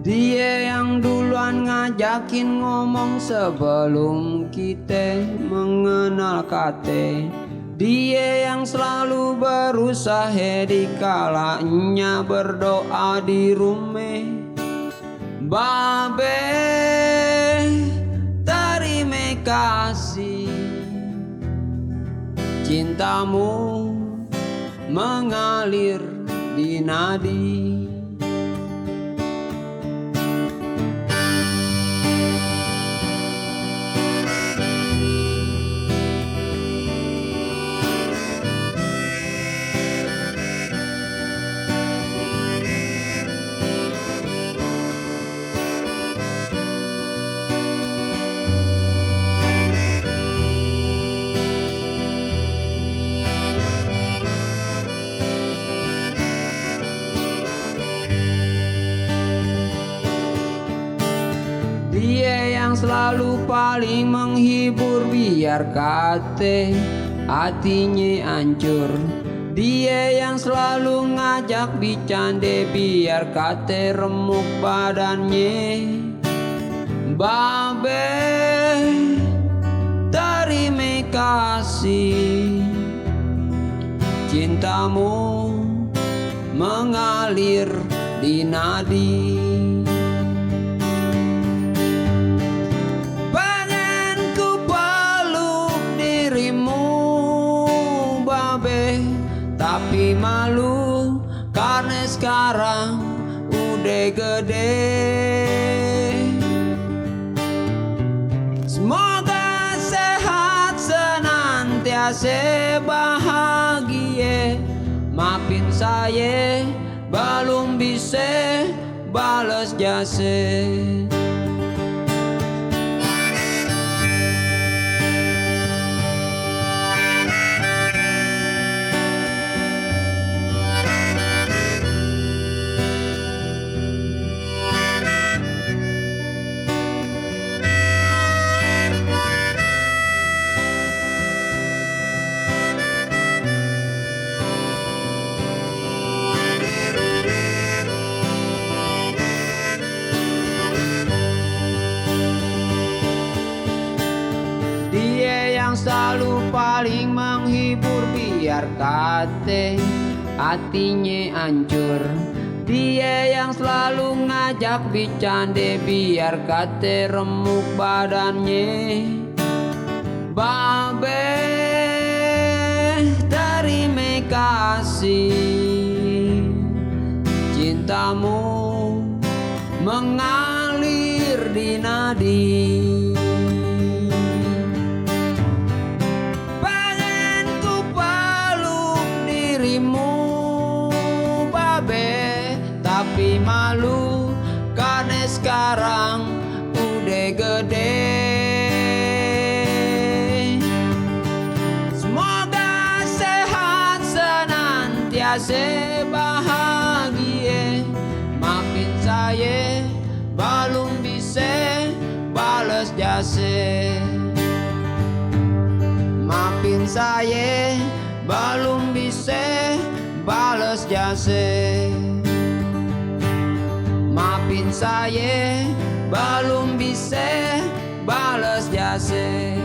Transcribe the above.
Dia yang duluan ngajakin ngomong sebelum kita mengenal kate. Dia yang selalu berusaha dikalanya berdoa di rumah. Babe terima kasih, cintamu mengalir di nadi. Dia yang selalu paling menghibur biar kate hatinya hancur. Dia yang selalu ngajak bercanda biar kate remuk badannya. Babe terima kasih, cintamu mengalir di nadi. Tapi malu karena sekarang udah gede. Semoga sehat senantiasa bahagia. Maafin saya belum bisa balas jasa. Selalu paling menghibur biar kate hatinya hancur. Dia yang selalu ngajak bercanda biar kate remuk badannya. Babe terima kasih, cintamu mengalir di nadi. Tapi malu karena sekarang udah gede. Semoga sehat senantiasa bahagia. Maafin saya belum bisa balas jasa. Maafin saya belum bisa balas jasa. Maafin saya belum bisa balas jasa.